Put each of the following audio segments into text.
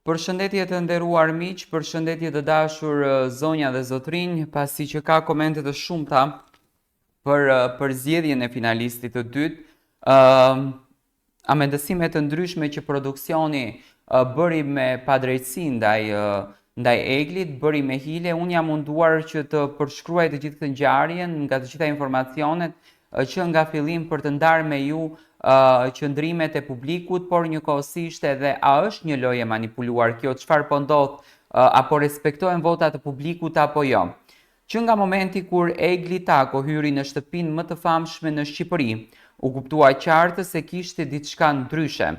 Përshëndetje të nderuar miq, përshëndetje të dashur zonja dhe zotërinj, pasi që ka komente të shumta për përzgjedhjen e finalistit të dytë, ë uh, amendësime të ndryshme që produksioni uh, bëri me padrejtësi ndaj uh, ndaj Eglit, bëri me hile, unë jam munduar që të përshkruaj të gjithë këtë ngjarjen nga të gjitha informacionet që nga fillim për të ndarë me ju qëndrimet e publikut, por njëkohësisht edhe a është një lojë e manipuluar kjo, çfarë po ndodh, apo respektohen votat e publikut apo jo. Që nga momenti kur Egli Tako hyri në shtëpinë më të famshme në Shqipëri, u kuptua qartë se kishte diçka ndryshe.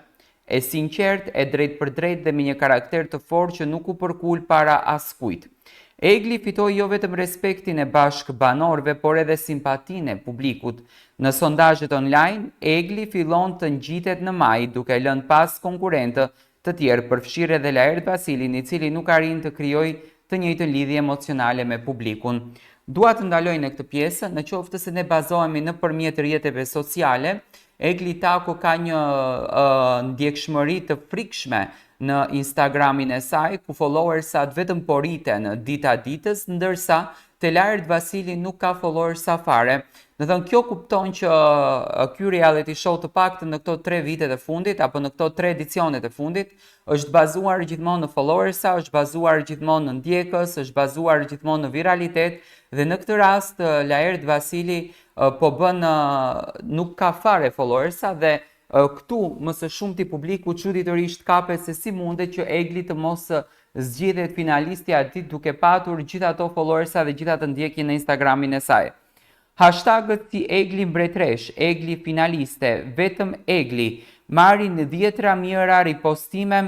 E sinqertë, e drejtpërdrejtë dhe me një karakter të fortë që nuk u përkul para askujt. Egli fitoi jo vetëm respektin e bashkëbanorëve, por edhe simpatinë e publikut. Në sondazhet online, Egli fillon të ngjitet në majë, duke lënë pas konkurrentë të tjerë, përfshirë edhe Laert Vasilin, i cili nuk arrin të krijojë të njëjtën lidhje emocionale me publikun. Dua të ndaloj në këtë pjesë, në qoftë se ne bazohemi nëpërmjet rrjeteve sociale, Egli Tako ka një uh, ndjekshmëri të frikshme në Instagramin e saj, ku followersat vetëm po rriten dita ditës, ndërsa te Laert Vasili nuk ka followersa fare. Domethënë, kjo kupton që ky reality show të paktën në këto tre vitet e fundit, apo në këto tre edicionet e fundit, është bazuar gjithmonë në followersa, është bazuar gjithmonë në ndjekës, është bazuar gjithmonë në viralitet, dhe në këtë rast Laert Vasili po bën nuk ka fare followersa dhe këtu më së shumti publiku çuditërisht kapet se si mundet që Egli të mos zgjidhet finalistja e dytë duke patur gjithë ato followersa dhe gjithë atë ndjekje në Instagramin e saj. Hashtagët si Egli mbretëreshë, Egli finaliste, vetëm Egli, marrin dhjetëra mijëra ripostime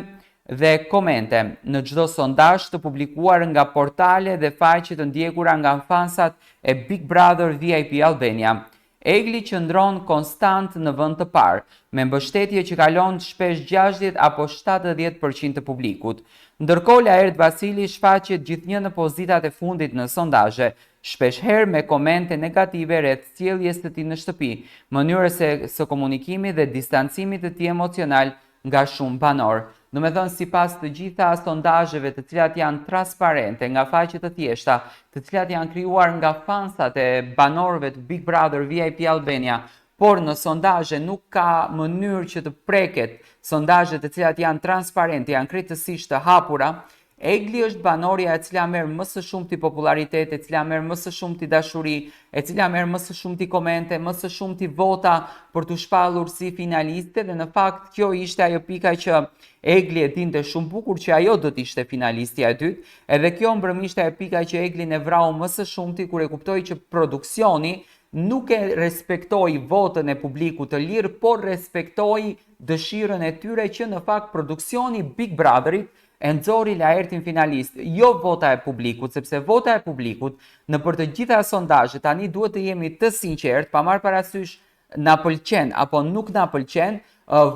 dhe komente në çdo sondazh të publikuar nga portale dhe faqe të ndjekura nga fansat e Big Brother VIP Albania. Egli qëndron konstant në vend të parë, me mbështetje që kalon shpesh 60 apo 70% të publikut. Ndërkohë Laert Vasili shfaqet gjithnjë në pozitat e fundit në sondazhe, shpesh herë me komente negative rreth sjelljes së tij në shtëpi, mënyrës së komunikimit dhe distancimit të tij emocional nga shumë banorë. Domethënë sipas të gjitha sondazheve të cilat janë transparente, nga faqe të thjeshta, të cilat janë krijuar nga fansat e banorëve të Big Brother VIP Albania, por në sondazhe nuk ka mënyrë që të preket sondazhe të cilat janë transparente, janë krejtësisht të hapura, Egli është banorja e cila merr më së shumti popullaritet, e cila merr më së shumti dashuri, e cila merr më së shumti komente, më së shumti vota për t'u shpallur si finaliste dhe në fakt kjo ishte ajo pika që Egli e dinte shumë bukur që ajo do të ishte finalistja e dytë, edhe kjo mbrëmë ishte ajo pika që Eglin e vrau më së shumti kur e kuptoi që produksioni nuk e respektoi votën e publikut të lirë, por respektoi dëshirën e tyre që në fakt produksioni Big Brotherit e nxori Laertin finalist, jo vota e publikut, sepse vota e publikut nëpër të gjitha sondazhet tani duhet të jemi të sinqertë, pa marrë parasysh na pëlqen apo nuk na pëlqen,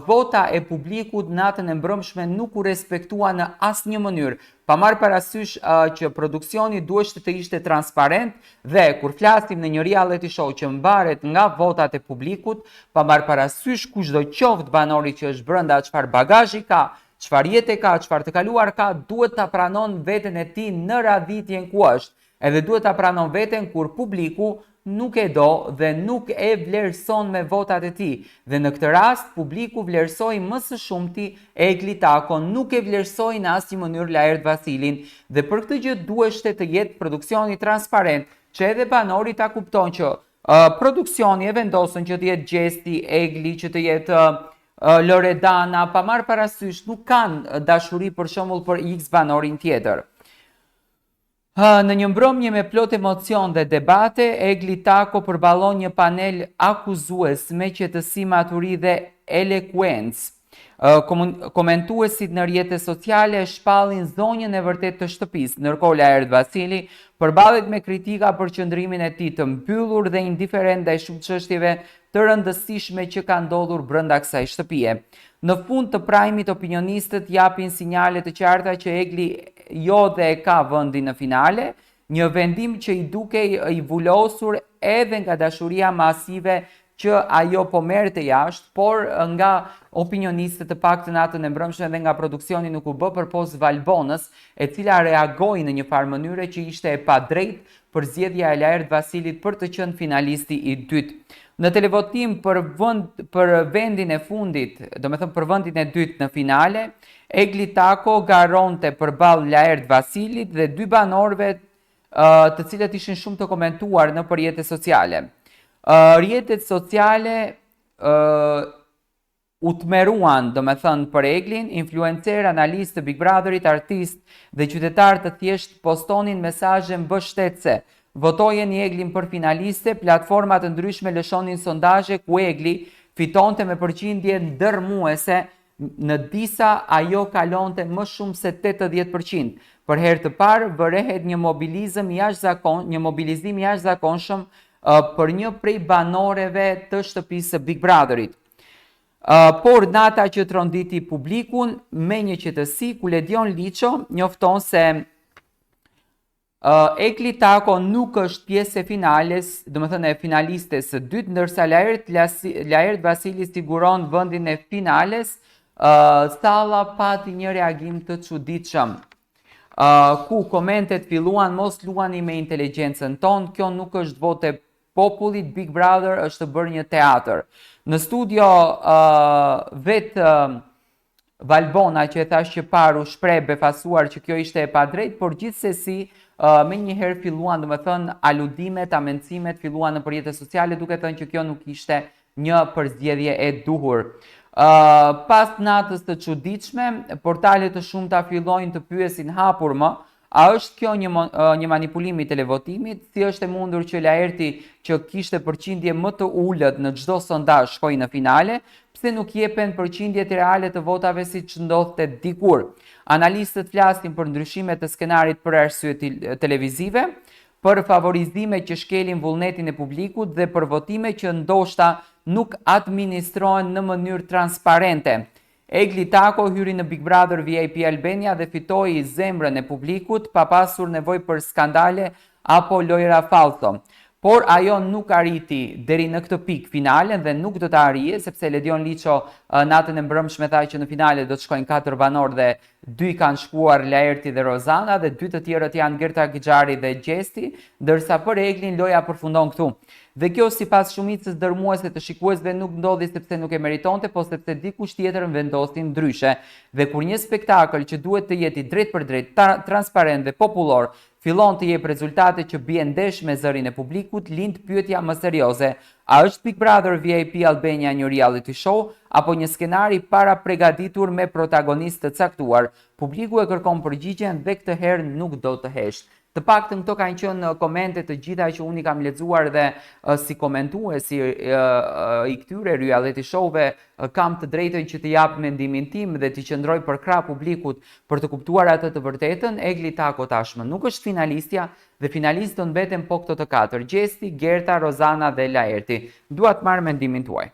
vota e publikut natën e mbrëmshme nuk u respektua në asnjë mënyrë, pa marrë parasysh që produksioni duheshte të ishte transparent dhe kur flasim në një reality show që mbaret nga votat e publikut, pa marrë parasysh kushdo qoftë banori që është brenda, çfarë bagazhi ka, Çfarë jete ka, çfarë të kaluar ka, duhet ta pranon veten e tij në radhitjen ku është. Edhe duhet ta pranon veten kur publiku nuk e do dhe nuk e vlerëson me votat e tij. Dhe në këtë rast publiku vlerësoi më së shumti Egli Takon, nuk e vlerësoi në asnjë mënyrë Laert Vasilin. Dhe për këtë gjë duheshte të jetë produksioni transparent, që edhe banori ta kupton që Produksioni e vendosën që të jetë Gjesti, Egli, që të jetë Loredana, pa marrë parasysh, nuk kanë dashuri për shembull për X banorin tjetër. Në një mbrëmje me plot emocion dhe debate, Egli Tako përballon një panel akuzues me qetësi, maturi dhe elekuencë. Komentuesit në rrjete sociale e shpallin zonjën e vërtetë të shtëpisë, ndërkohë Laert Vasili përballet me kritika për qëndrimin e tij të mbyllur dhe indiferent ndaj shumë çështjeve të rëndësishme që kanë ndodhur brenda kësaj shtëpie. Në fund të prajmit opinionistët japin sinjale të qarta që Egli jo dhe e ka vendin në finale, një vendim që i dukej i vulosur edhe nga dashuria masive që ajo po merrte jashtë, por nga opinionistët të paktën natën e mbrëmshme dhe nga produksioni nuk u bë përpos Valbonës, e cila reagoi në një farë mënyre që ishte e padrejtë përzgjedhja e Laert Vasilit për të qenë finalisti i dytë. Në televotim për vend për vendin e fundit, domethënë për vendin e dytë në finale, Egli Tako garonte përballë Laert Vasilit dhe dy banorëve të cilët ishin shumë të komentuar nëpër rrjete sociale. Rrjetet sociale u tmerruan, domethënë për Eglin, influencerë, analistë të Big Brotherit, artistë dhe qytetarë të thjeshtë postonin mesazhe mbështetëse. Votojeni Eglin për finaliste, platforma të ndryshme lëshonin sondazhe ku Egli fitonte me përqindje dërrmuese, në disa ajo kalonte më shumë se 80%. Për herë të parë vërehet një mobilizëm jashtëzakon, një mobilizim i jashtëzakonshëm për një prej banoreve të shtëpisë së Big Brotherit. Por nata që tronditi publikun me një qetësi ku Ledion Liço njofton se Egli Tako nuk është pjesë e finales, domethënë e finalistes së dytë, ndërsa Laert, Laert Vasili siguron vendin e finales, salla pati një reagim të çuditshëm. Ku komentet filluan mos luani me inteligjencën tonë, kjo nuk është votë e popullit, Big Brother është bërë një teatër. Në studio vetë Valbona që e thash që parë u shpreh befasuar që kjo ishte e padrejtë, por gjithsesi menjëherë filluan, domethënë, aludimet, amencimet filluan nëpër rrjete sociale duke thënë që kjo nuk ishte një përzgjedhje e duhur. Pas natës të çuditshme, portale të shumta fillojnë të pyesin hapur më, a është kjo një, një manipulim i televotimit? Si është e mundur që Laerti që kishte përqindje më të ulët në çdo sondazh shkoi në finale? Pse nuk jepen përqindjet reale të votave siç ndodhte dikur? Analistët flasin për ndryshime të skenarit për arsye televizive, për favorizime që shkelin vullnetin e publikut dhe për votime që ndoshta nuk administrohen në mënyrë transparente. Egli Tako hyri në Big Brother VIP Albania dhe fitoi zemrën e publikut pa pasur nevojë për skandale apo lojra fallco. Por ajo nuk arriti deri në këtë pikë finalen dhe nuk do ta arrijë sepse Ledion Liço natën e mbrëmshme tha që në finale do të shkojnë katër banorë dhe dy kanë shkuar Laerti dhe Rozana dhe dy të tjerët janë Gerta Gixhari dhe Gjesti, ndërsa për Eglin loja përfundon këtu. Dhe kjo sipas shumicës dërmuese të shikuesve nuk ndodhi sepse nuk e meritonte, po sepse dikush tjetër vendosi ndryshe. Dhe kur një spektakël që duhet të jetë i drejtpërdrejtë, transparent dhe popullor, fillon të jep rezultate që bien ndesh me zërin e publikut, lind pyetja më serioze, a është Big Brother VIP Albania një reality show apo një skenar i parapregatitur me protagonistë të caktuar? Publiku e kërkon përgjigjen dhe këtë herë nuk do të heshtë. Të paktën këto kanë qenë komente të gjitha që unë i kam lexuar dhe si komentues i, i këtyre reality show-ve kam të drejtën që të jap mendimin tim dhe të qëndroj përkrah publikut për të kuptuar atë të vërtetën. Egli Tako tashmë nuk është finalistja dhe finalist do mbeten po këto të katër: Gjesti, Gerta, Rozana dhe Laerti. Dua të marr mendimin tuaj.